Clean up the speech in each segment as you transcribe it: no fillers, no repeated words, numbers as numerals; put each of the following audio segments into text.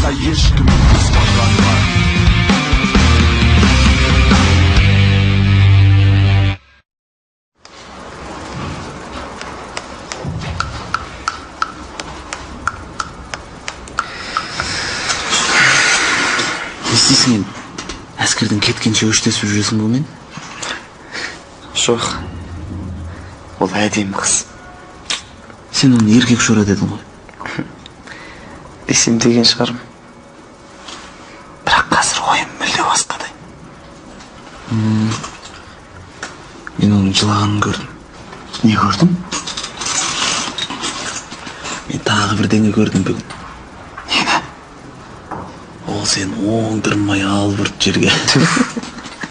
Басқа ешкім емес маған. Не істейсің енді? Әскерден кеткенше өштесіп жүресің бұнымен? Жоқ. Ол әдемі қыз. Сен оны еркек шора дедің ғой. Десем деген шығармын. Бірақ қазір ойым мүлде басқадай. Мен оның жылағанын көрдім. Не көрдің? Мен тағы бірдеңе көрдім бүгін. Нені? Ол сені оңдырмай албырт жерге.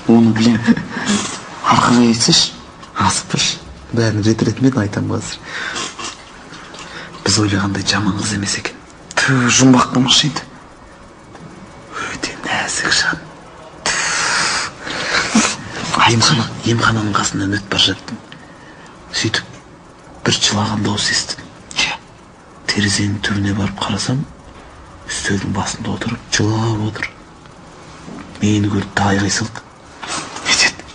Оны білем. Ары қарай айтсайшы. Асықпашы. Бәрін рет-ретімен айтам қазір. Біз ойлағандай жаман қыз емес екен. Түу, жұмбақ қылмашы енді. Өте нәзік жан. Емхананың қасынан өтіп бара жаттым. Сөйтіп бір жылаған дауыс естідім. Терезенің түбіне барып қарасам, үстелдің басында отырып жылап отыр. Мені көріп те айғай салды. Не деді?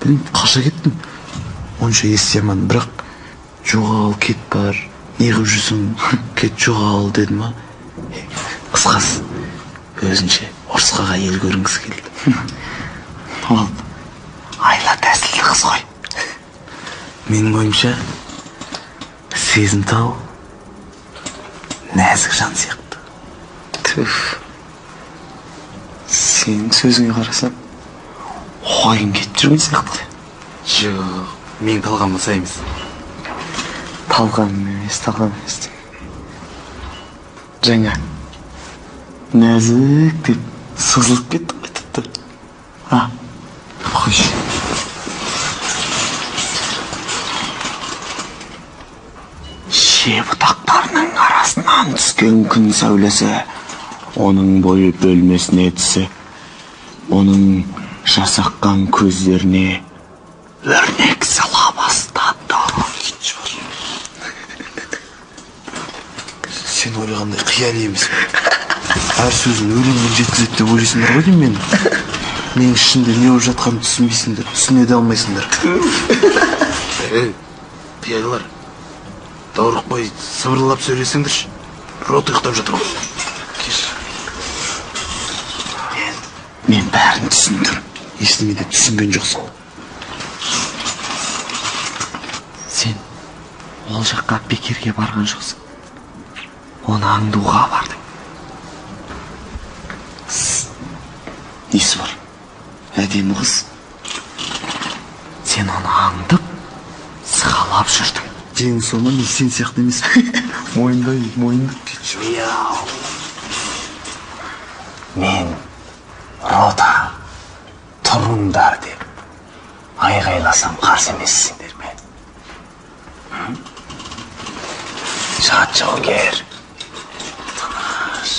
Білмеймін, қаша кеттім. Онша ести алмадым, бірақ жоғал, кет бар, не қылып жүрсің, кет жоғал деді ма. Қысқасы, өзінше ұрысқақ әйел көрінгісі келді. Ол айла тәсілді қыз ғой. Менің ойымша, сезімтал, нәзік жан сияқты. Түф. Сенің сөзіңе қарасам, ойың кетіп жүрген сияқты. Жоқ, менің талғамыма сай емес. Талғам емес, талғам емес. Жаңа нәзік деп сызылып кетті ғой тіпті. А, қойшы. Ше бұтақтарының арасынан түскен күн сәулесі оның бойы бөлмесіне түсіп, оның жасаққан көздеріне өрнек сала бастады. Сен ойлағандай қияли емес. Әр сөзін өлеңмен жеткізеді деп ойлайсыңдар ғой деймін мен. Менің ішімде не болып жатқанын түсінбейсіңдер, түсіне де алмайсыңдар. Ей, қиялилар, даурықпай сыбырлап сөйлесеңдерші. Рот ұйықтап жатыр ғой. Кешір. Мен бәрін түсіндім. Ештеңе де түсінген жоқсың. Сен ол жаққа бекерге барған жоқсың. Оны аңдуға бардың. Несі бар? Әдемі қыз. Сен оны аңдып, сығалап жүрдің. Жеңіс сол ма, мен сен сияқты емеспін. Мойындай, мойында. Мияу. Мен рота тұрыңдар деп айғайласам қарсы емессіңдер ме? Жат жауынгер. Тыныш.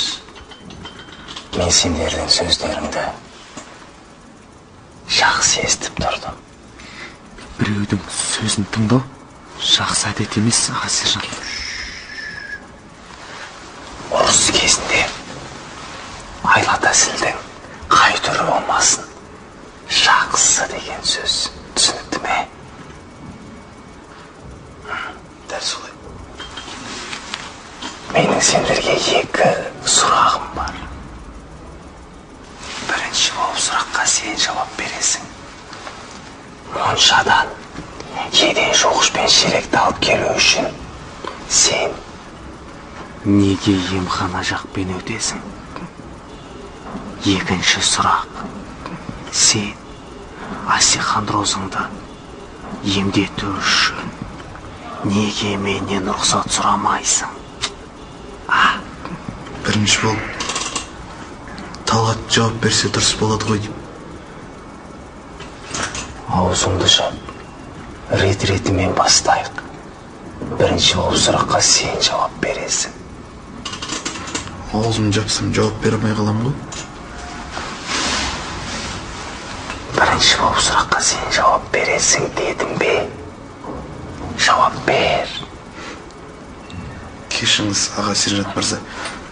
Мен сендердің сөздеріңді жақсы естіп тұрдым. Біреудің сөзін тыңдау жақсы әдет емес, аға сержант. Ұрыс кезінде айла тәсілдің қай түрі болмасын жақсы деген сөз түсінікті ме? Дәл солай. Менің сендерге екі сұрағым бар. Бірінші болып сұраққа сен жауап бересің. Моншадан еден жуғыш пен шелекті алып келу үшін сен неге емхана жақпен өтесің? Екінші сұрақ. Сен остеохондрозыңды емдету үшін неге менен рұқсат сұрамайсың? А? Бірінші болып Талғат жауап берсе дұрыс болады ғой деймін. Аузыңды жап. Рет-ретімен бастайық. Бірінші болып сұраққа сен жауап бересің. Аузымды жапсам жауап бере алмай қаламын ғой. Бірінші болып сұраққа сен жауап бересің дедім бе? Жауап бер. Кешіріңіз, аға сержант мырза,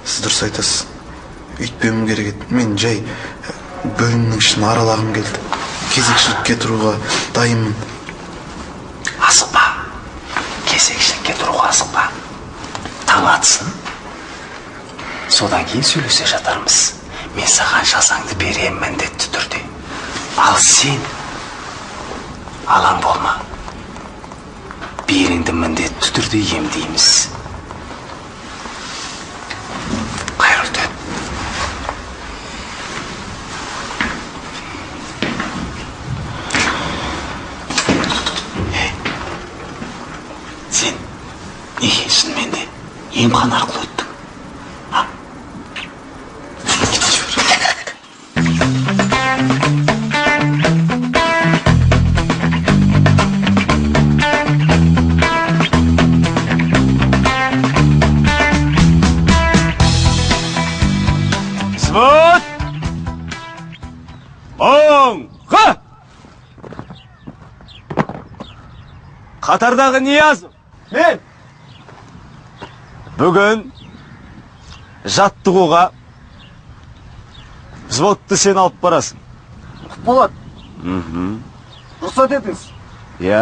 сіз дұрыс айтасыз. Үйтпеуім керек еді. Мен жай бөлімнің ішін аралағым келді. Кезекшілікке тұруға дайынмын. Асықпа. Кезекшілікке тұруға асықпа. Таң атсын. Содан кейін сөйлесе жатармыз. Мен саған жазаңды беремін міндетті түрде. Ал сен алаң болма. Беліңді міндетті түрде емдейміз. Қайырлы түн. Сен неге шынымен де емхана арқылы өттің? Взвод! Оңға! Қатардағы Ниязов, мен! Бүгін жаттығуға взводты сен алып барасың. Болат. Рұқсат етіңіз. Иә.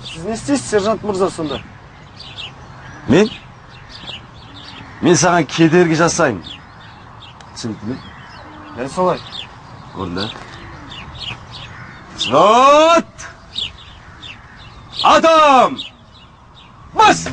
Сіз не істейсіз, сержант мырза, сонда? Мен? Мен саған кедергі жасаймын. Түсінікті ме? Дәл солай. Орында. Взвод! Адам! Бас!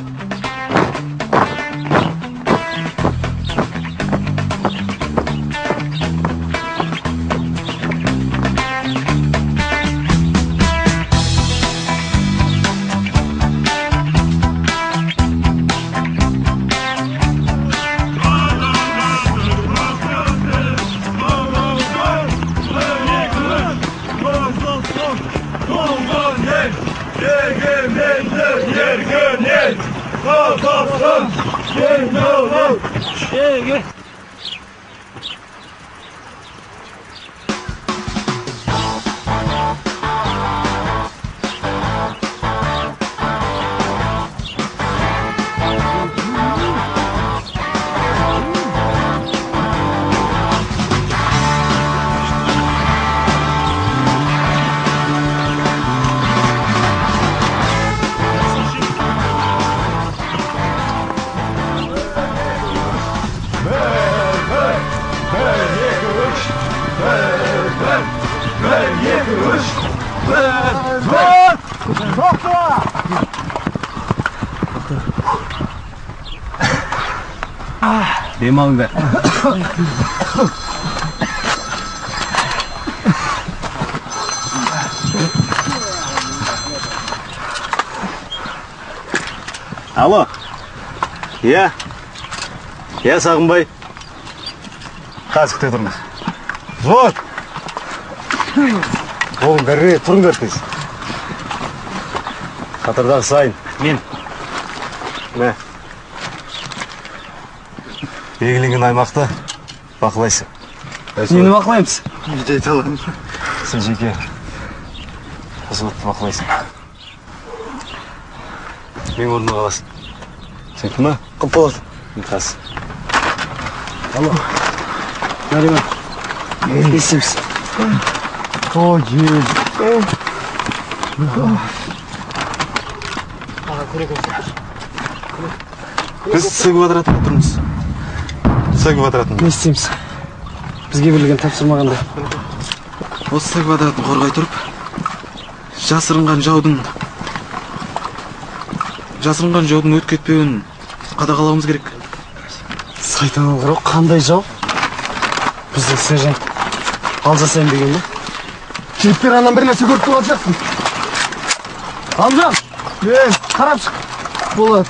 Демалыңдар. Алло. Иә. Иә, Сағынбай. Қазір күте тұрмыз. Взвод! Болыңдар, тұрыңдар тез. Қатардағы сайын. Мен. Мә. Белгіленген аймақты бақылайсың. Нені бақылаймыз? Не айта аламын. Сен жеке взводты бақылайсың. Мен орнына қаласың. Түсінікті ме? Құп болады. Қазір. Алло. Нариман. Не істейміз? Ой, ел. Біз С квадратында тұрмыз. С квадратында. Не істейміз? Бізге берілген тапсырма қандай? Осы С квадратын қорғай тұрып, жасырынған жаудың өтіп кетпеуін қадағалауымыз керек. Сайтан алғыр, қандай жау? Біздің сержант ал жасайын деген бе? Жігіттер, анан бір нәрсе көріп тұрған сияқтысың. Амжан, қарап шық. Болады.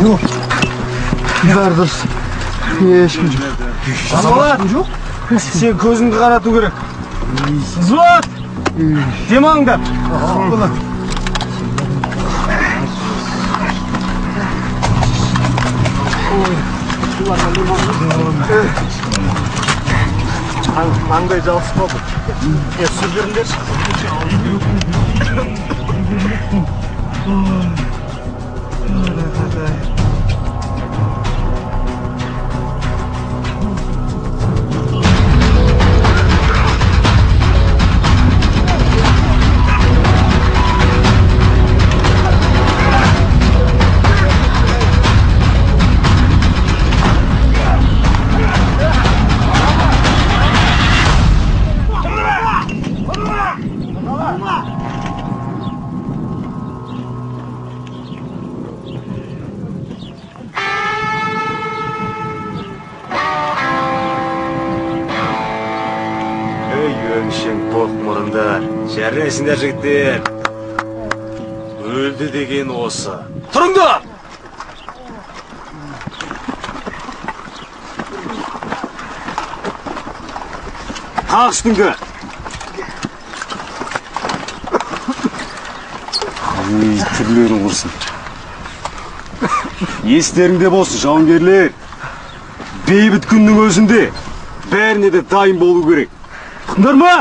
Жоқ. Бәрі дұрыс. Ешкім жоқ. Азамат, жоқ. Сен көзіңді қарату керек. Взвод! Демалыңдар. Болады. Маңдай жабысып қалды. Су беріңдерші. Жарайсыңдар, жігіттер. Өлді деген осы. Тұрыңдар! Тағы үстіңгі. Ой, түрлерің құрсын. Естеріңде болсын, жауынгерлер. Бейбіт күннің өзінде бәріне де дайын болу керек. Ұқтыңдар ма?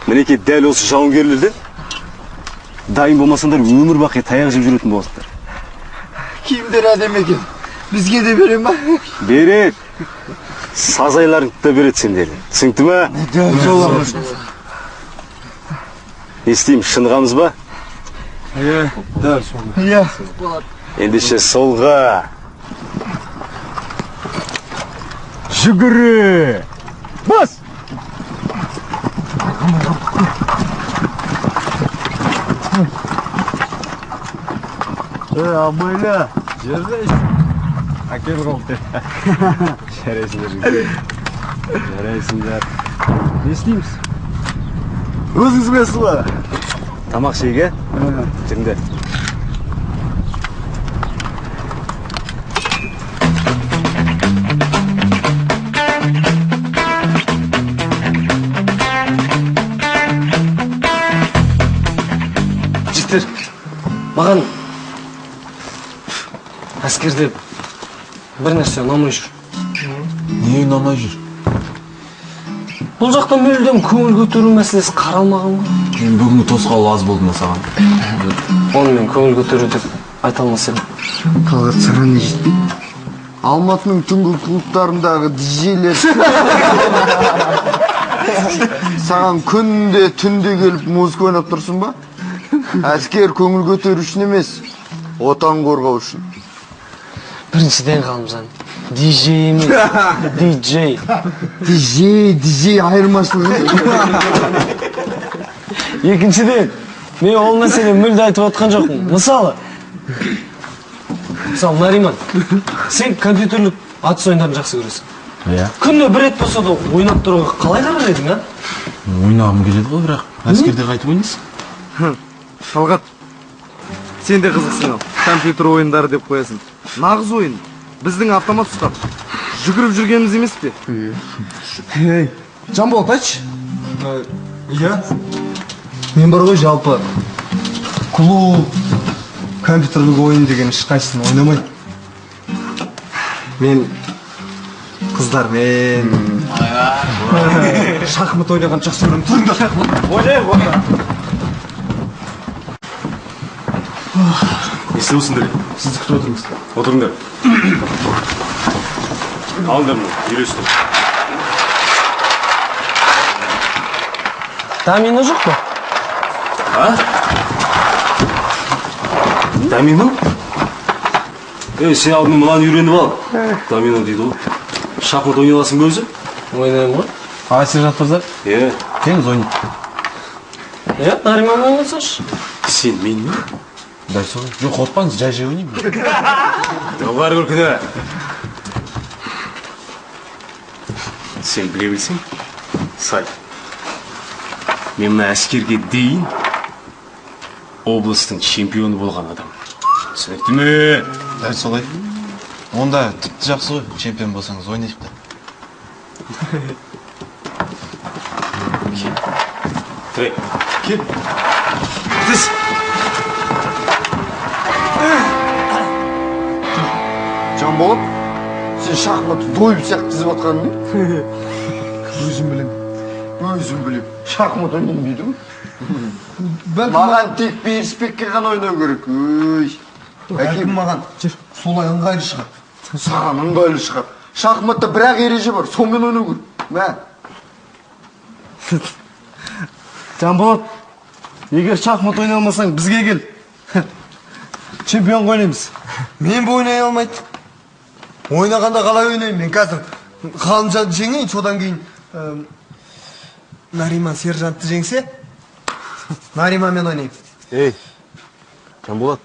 Мінекей дәл осы жауынгерлерді дайын болмасаңдар өмір бақи таяқ жеп жүретін боласыңдар. Киімдер әдемі екен. Бізге де бере ма? Береді. Сазайларыңды да береді сендерге. Түсінікті ме? Не істейміз, шынығамыз ба? Иә, дәл солай. Иә. Ендеше солға. Жүгірі. Бас! Абайла, жарайсың. Әкел қалды. Жарайсыңдар, жігіттер. Жарайсыңдар. Не істейміз? Өзіңіз білесіз ғой. Тамақ ішейік, ә? Жүріңдер. Жігіттер, маған әскерде бір нәрсе ұнамай жүр. Не ұнамай жүр? Бұл жақта мүлдем көңіл көтеру мәселесі қаралмаған ғой. Мен бүгінгі тосқауыл аз болды ма саған? Оны мен көңіл көтеру деп айта алмас едім. Талғат, саған не жетпейді? Алматының түнгі клубтарындағы диджейлер саған күнде түнде келіп музыка ойнап тұрсын ба? Әскер көңіл көтеру үшін емес, отан қорғау үшін. Біріншіден, Ғалымжан, диджей емес, диджей. Диджей, диджей айырмашылығы. Екіншіден, мен ол мәселені мүлде айтып отқан жоқпын. Мысалы, Нариман, сен компьютерлік атыс ойындарын жақсы көресің. Иә. Күнде бір рет болса да ойнап тұруға қалай қарар едің, а? Ойнағым келеді ғой, бірақ әскерде қайтып ойнайсың? Талғат, сен де қызықсың ау. Компьютер ойындары деп қоясың. Нағыз ойын. Біздің автомат ұстап жүгіріп жүргеніміз емес пе? Ей, Жанболат, айтшы. Иә. Мен бар ғой жалпы клуб, компьютерлік ойын деген ешқайсысын ойнамаймын. Мен қыздармен шахмат ойнағанды жақсы көремін. Тұрыңдар, шахмат ойнайық онда. Не істеп отырсыңдар? Сізді күтіп отырмыз. Отырыңдар. Алыңдар мына, үйлестір. Домино жоқ па? А? Домино? Ей, сен алдымен мынаны үйреніп ал. Домино дейді ғой. Шахмат ойнай аласың ба өзі? Ойнаймын ғой. А, сержант мырза? Е. Келіңіз, ойнайық. Е, Нариман ойнасаңшы. Сен менімен? Дәл солай. Жоқ, қорықпаңыз, жай-жай ойнаймын. Доғар күлкіні. Сен біле білсең, сай. Мен мына әскерге дейін облыстың чемпионы болған адам. Түсінікті ме? Дәл солай. Онда тіпті жақсы ғой, чемпион болсаңыз ойнайық та. Кел. Кел. Тіс. Жанболат, сен Сен шахматты дойып сияқты тізіп жатқаның не? Өзім білем. Өзім білем. Шахмат ойнаймын дейді ғой. Маған тек Берісбекке ғана ойнау керек. Өй. Әкем маған солай ыңғайлы шығар. Саған ыңғайлы шығар. Шахматта бір-ақ ереже бар, сонымен ойнау керек. Мә. Жанболат, егер шахмат ойнай алмасаң, бізге кел. Чемпион ойнаймыз. Мен бұл ойнай алмайды. Ойнағанда қалай ойнаймын? Мен қазір Ғалымжанды жеңейін, содан кейін Нариман сержантты жеңсе, Нариманмен ойнаймын. Ей, Жанболат.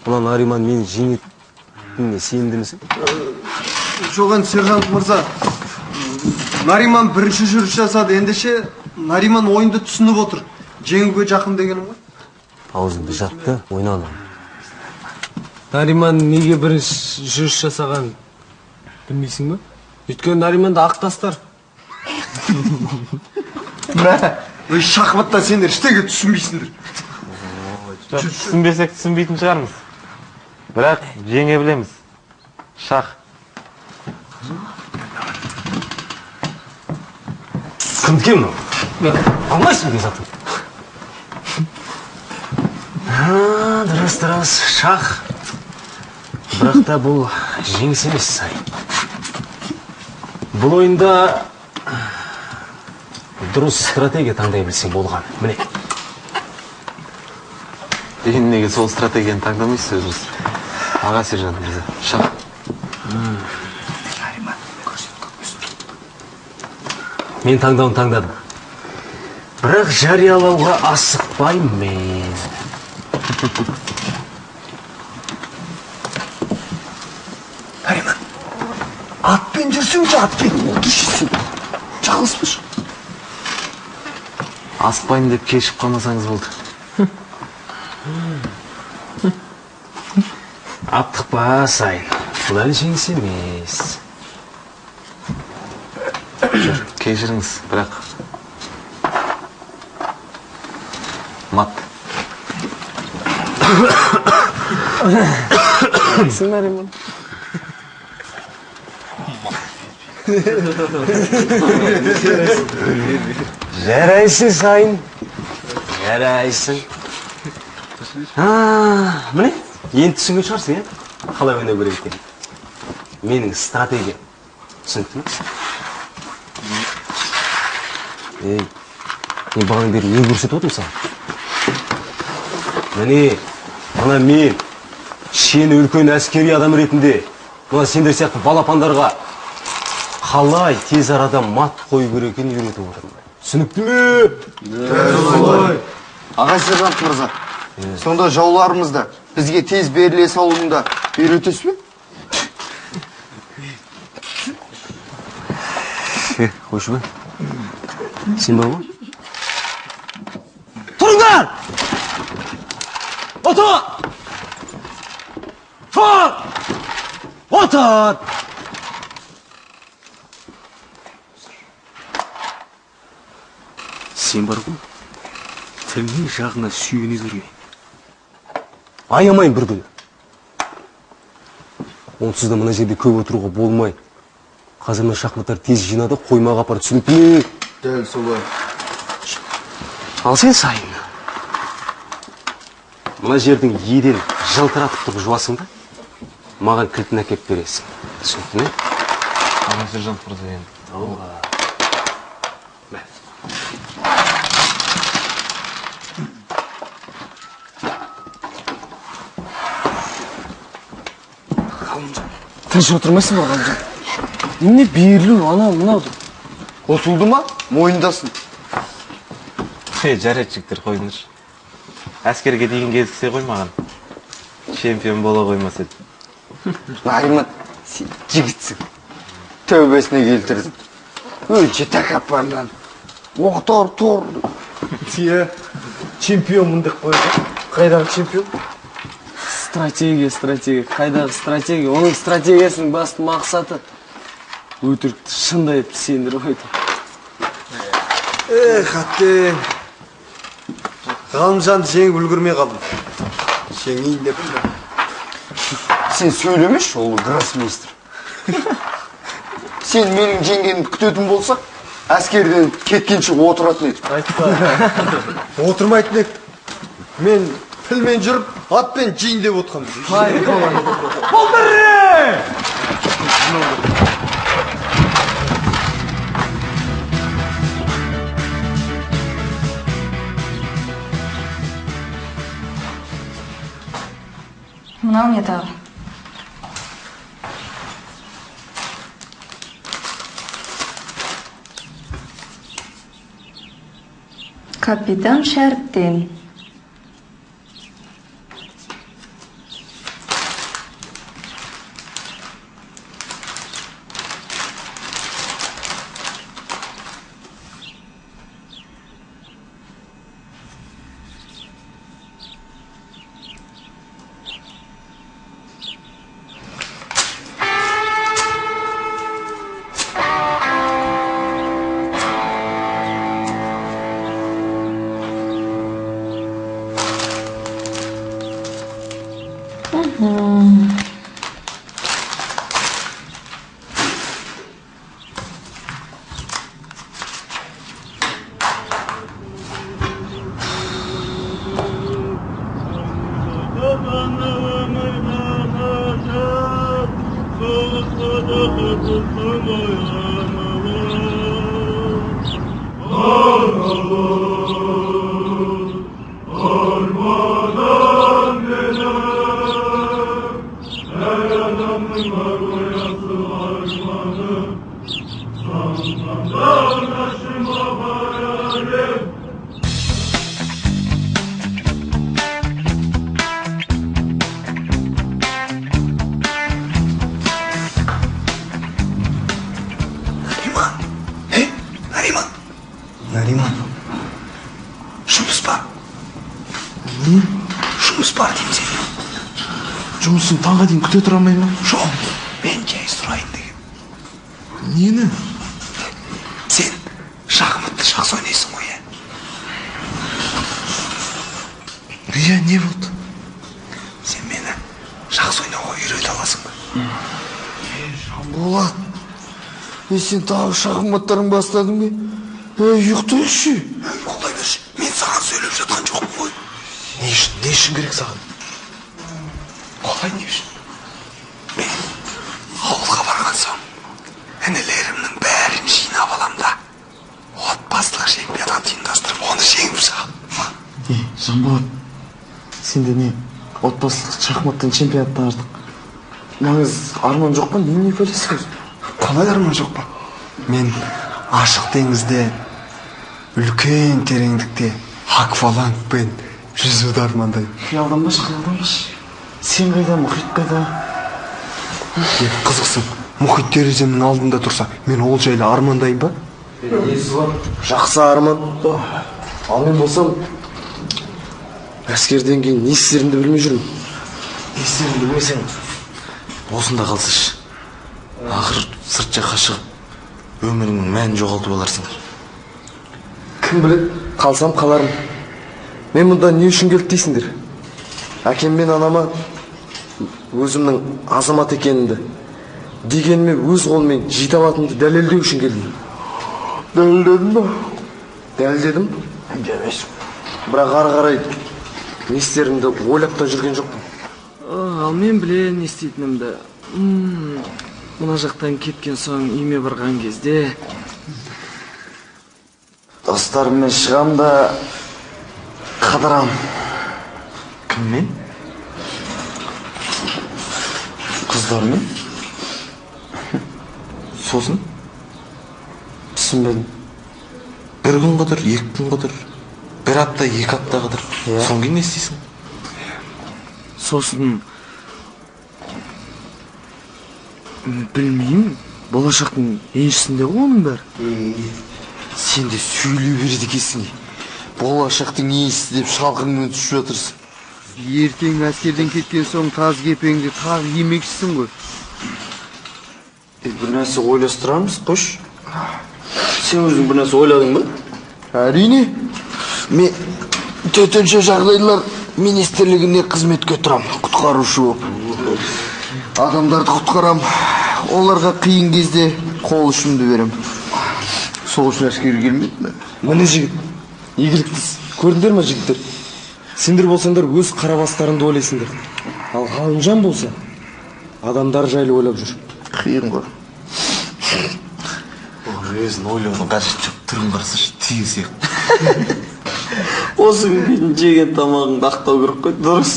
Мына Нариман мені жеңетініне сенімдімісің? Жоқ, енді сержант мырза, Нариман бірінші жүріс жасады, ендеше Нариман ойынды түсініп отыр. Жеңуге жақын дегенім ғой. Аузыңды жап та, ойна ананы. Нариман неге бірінші жүріс жасаған білмейсің бе? Өйткені Нариманда ақ тастар. Мә, өй шахматта сендер ештеңе түсінбейсіңдер. Түсінбесек түсінбейтін шығармыз. Бірақ жеңе білеміз. Шах. Кімдікі мынау? Алмайсың деген затын. Дұрыс, дұрыс, шах. Бірақ та бұл жеңіс емес, Сайын. Бұл ойында дұрыс стратегия таңдай білсең болған. Міне. Енді неге сол стратегияны таңдамайсыз өзіңіз? Аға сержант мырза, шах. Мен таңдауын таңдадым. Бірақ жариялауға асықпаймын мен. Нариман, атпен жүрсеңші, атпен. Отыршы сен. Жалғызбыш. Асықпаймын деп кешіп қалмасаңыз болды. Аптықпа, Сайын. Бұл әлі жеңіс емес. Кешіріңіз, бірақ мат. Нариман. Жарайсың, Сайын. Жарайсың. Міне, енді түсінген шығарсың, иә? Қалай ойнау керек екенін. Менің стратегиям. Түсінікті ме? Ей, мен бағанадан бері не көрсетіп отырмын саған? Міне, мына мен шені үлкен әскери адам ретінде мына сендер сияқты балапандарға қалай тез арада мат қою керек екенін үйретіп отырмын. Түсінікті ме? Солай. Аға сержант мырза, сонда жауларымыз да бізге тез беріле салуын да үйретесіз бе? Қойшы ба? Сен бар ғой? Тұрыңдар! Отыр! Тұр! Отыр! Сен бар ғой? Тілінің жағына сүйене берме. Аямайын бір күні. Онсыз да мына жерде көп отыруға болмай. Қазір мына шахматтар тез жинады, қоймаға апар, түсінікті ме? Дәл солай. Ал сен, Сайын, мына жердің еден жылтыратып тұрып жуасың да, маған кілтін әкеп бересің. Түсінікті ме? Аға сержант мырза, енді. Мә. Ғалымжан, тыныш отырмайсың ба, Ғалымжан? Немене берілу, анау, мынау деп. Ұтылды ма? Мойындасын. Жарайды, жігіттер, қойыңызшы. Әскерге дейін кезіксе ғой маған. Чемпион бола қоймас еді. Нариман, сен жігітсің. Тәубесіне келтірдім. Өте тәкаппардан. Отыр, тұр. Иә, чемпионмын деп қойды. Қайдағы чемпион? Стратегия, стратегия. Қайдағы стратегия? Оның стратегиясының басты мақсаты өтірікті шындай етіп сендіріп айту. Эх, әттең. Ғалымжанды жеңіп үлгермей қалдым. Жеңейін деп. Сен сөйлемеші, ол гроссмейстер. Сен менің жеңгенімді күтетін болсақ, әскерден кеткенше отыратын едік. Айтпа. Отырмайтын едік. Мен тілмен жүріп, атпен жейін деп отқанмын. Болдыры! Мынау не тағы? Капитан Шәріптен. Нариман, жұмыс бар. Не? Жұмыс бар деймін сені. Жұмысын таңға дейін күте тұра алмай ма? Жоқ, мен жай сұрайын деген. Нені? Сен шахматты жақсы ойнайсың ғой, ә? Иә, не болды? Сен мені жақсы ойнауға үйрете аласың ба? Жанболат, не сен тағы шахматтарын бастадың бе? Ұйықтайықшы. Ұйықтай берші. Мен саған сөйлеп жатқан жоқпын ғой. Не үшін, не үшін керек саған? Қалай не үшін? Мен ауылға барған соң інілерімнің бәрін жинап алам да, отбасылық чемпионат ұйымдастырып, оны жеңіп шығамын. Не, Жанболат, сенде не? Отбасылық шахматтан чемпионаттан артық маңыз арман жоқ па? Не бәлесі? Қалай арман жоқ па? Мен ашық теңізде, үлкен тереңдікте аквалангпен жүзуді армандаймын. Қиялданбашы, қиялданбашы. Сен қайда, мұхит қайда? Қызықсың, мұхит тереземнің алдында тұрса, мен ол жайлы армандайын ба? Несі бар? Жақсы арман. Ал мен болсам, әскерден кейін не істерімді білмей жүрмін. Не істерімді білмесең, осында қалсайшы. Ақыры сырт жаққа шығып, өміріңнің мәнін жоғалтып аларсың. Кім біледі, қалсам қаларым. Мен мұнда не үшін келді дейсіңдер? Әкем мен анама өзімнің азамат екенімді, дегеніме өз қолыммен жете алатынымды дәлелдеу үшін келдім. Дәлелдедім ба? Дәлелдедім. Бірақ ары қарай не істерімді ойлап та жүрген жоқпын. Ал мен біле не істейтінімді. Мына жақтан кеткен соң үйіме барған кезде достарыммен шығам да қыдырам. Кіммен? Қыздармен. Сосын? Түсінбедім. Бір күн қыдыр, екі күн қыдыр, бір апта, екі апта қыдыр. Содан кейін не істейсің? Сосын білмеймін, болашақтың еншісінде ғой оның бәрі. Сен де сөйлей береді екенсің. Болашақтың еншісі деп шалқыңнан түсіп жатырсың. Ертең әскерден кеткен соң таз кепеңді тағы кимекшісің ғой. Бір нәрсе ойластырамыз, қойшы. Сен өзің бір нәрсе ойладың ба? Әрине. Мен төтенше жағдайлар министрлігіне қызметке тұрамын, құтқарушы болып. Адамдарды құтқарам. Оларға қиын кезде қол ұшымды берем. Сол үшін әскерге келмедім ме? Міне жігіт, игіліктіс. Көрдіңдер ме жігіттер? Сендер болсаңдар өз қара бастарыңды ойлайсыңдар. Ал Ғалымжан болса, адамдар жайлы ойлап жүр. Қиын ғой. Өзін ойлаудың қажеті жоқ, түрін қарасайшы, түйе сияқты. Осы күнге дейін жеген тамағыңды ақтау керек қой, дұрыс.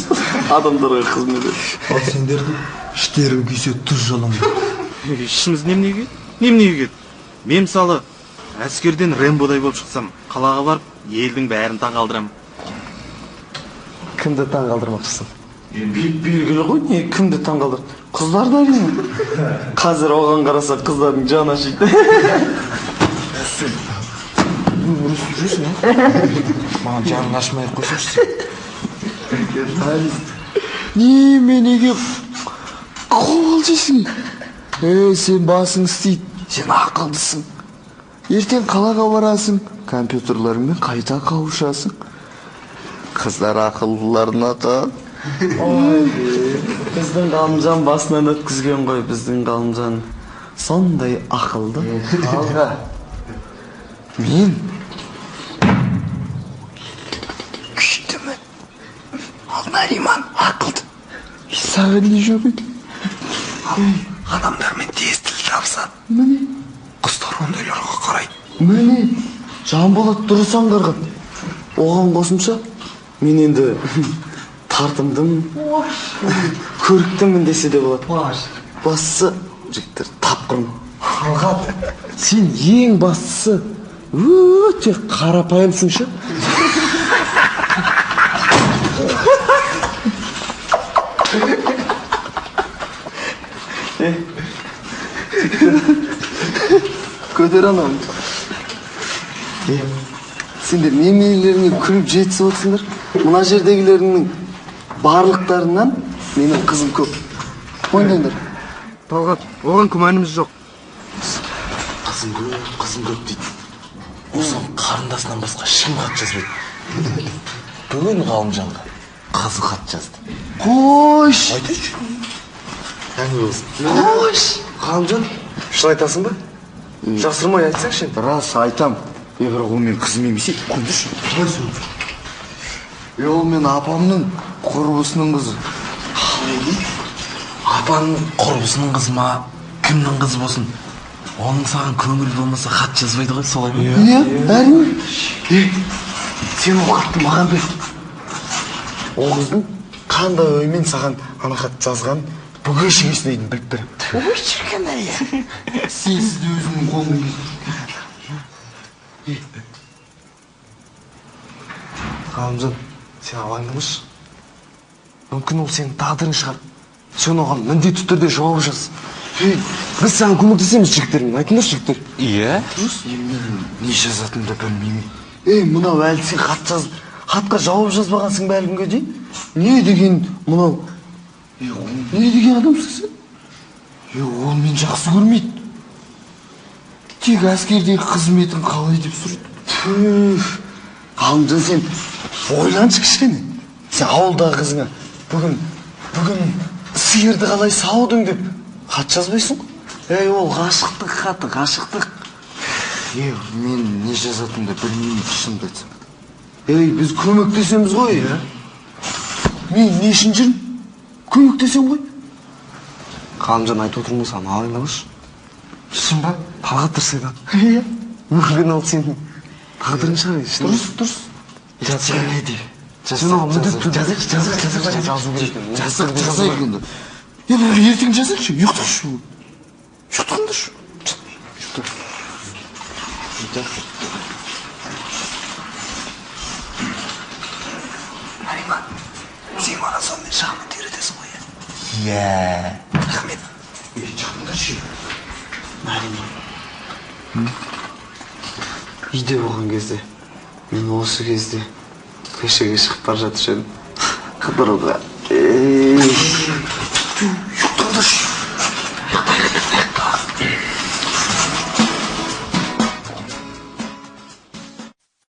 Адамдарға қызмет ет. Ал сендердің іштерің күйсе тұз жалаңдар. Ішіміз неменеге күйеді? Неменеге күйеді? Мен мысалы әскерден Рэмбодай болып шықсам, қалаға барып елдің бәрін таң қалдырамын. Кімді таң қалдырмақшысың? Белгілі ғой, не кімді таң қалдыр? Қыздарды әрине. Қазір оған қараса қыздардың жаны ашиды. Сен ұрысып жүрсің, а? Маған жаның ашымай ақ қойсаңшы сен. Неменеге қол жейсің? Ей, сен басың істейді, сен ақылдысың. Ертең қалаға барасың, компьютерларыңмен қайта қауышасың. Қыздар ақылдыларын атады. Ой, біздің Ғалымжан басынан өткізген ғой, біздің Ғалымжан сондай ақылды. Алға. Мен күштімін. Ал Нариман ақылды. Саған не жоқ екен? Адамдармен тез тіл табысады. Міне. Қыздар ондайларға қарайды. Міне, Жанболат дұрыс аңғарған. Оған қосымша, мен енді тартымдым, көріктімін десе де болады. Бастысы, жігіттер, тапқырмын. Талғат, сен ең бастысы өте қарапайымсың шы. Көтер анам. Сендер неменелеріңе күліп жетісіп отырсыңдар? Мына жердегілеріңнің барлықтарынан менің қызым көп. Мойындаңдар. Талғат, оған күмәніміз жоқ. Қызым көп, қызым көп дейді. Осының қарындасынан басқа ешкім хат жазбайды. Бүгін Ғалымжанға қызы хат жазды. Қойш! Айтайыншы. Әңгіме болсын. Қойш! Ғалымжан, шын айтасың ба? Жасырмай айтсаңшы енді. Рас, айтам. Бірақ ол менің қызым емес, қойыңдаршы. Ол мен апамның құрбысының қызы. Қалай дейді? Апаның құрбысының қызы ма? Кімнің қызы болсын? Оның саған көңілі болмаса хат жазбайды ғой, солай ма? Иә, әрине. Сен ол хатты маған бер. Ол қыздың қандай оймен саған ана хат жазғанын бүге шегесіне дейін біліп беремін. Ой, шіркін ай. Сенсіз де өзімнің қолым келді. Ғалымжан, сен алаңдамашы. Мүмкін ол сенің тағдырың шығар. Сен оған міндетті түрде жауап жаз. Біз саған көмектесеміз жігіттермен. Айтыңдаршы, жігіттер. Иә. Мен не жазатынымды білмеймін. Ей, мынау әлі сен хат жазып, хатқа жауап жазбағансың ба әлі күнге дейін? Не деген мынау? Не деген адамсың сен? Ол мені жақсы көрмейді. Тек әскердегі қызметін қалай деп сұрайды. Түф, Ғалымжан, сен ойланшы кішкене. Сен ауылдағы қызыңа бүгін сиырды қалай саудың деп хат жазбайсың ғой. Ей, ол ғашықтық хаты, ғашықтық. Мен не жазатынымды білмеймін, шынымды айтсам. Ей, біз көмектесеміз ғой. Мен не үшін жүрмін? Көмектесем ғой. Ғалымжан, айтып отырмын ғой саған, алаңдамашы. Шын ба? Талғат дұрыс айтады. Иә. Мүмкін ол сенің тағдырың шығар. Дұрыс, дұрыс. Және де. Сен оған міндетті түрде Жазайықшы, жазайық, жазу керек. Жазайық енді. Енді ертең жазайықшы, ұйықтайықшы. Ұйықтаңдаршы. Нариман, сен маған сонымен шахмат үйретесің ғой, иә? Рахмет. Жатыңдаршы. Нариман, үйде болған кезде, мен осы кезде көшеге шығып бара жатыр едім. Қыдыруға.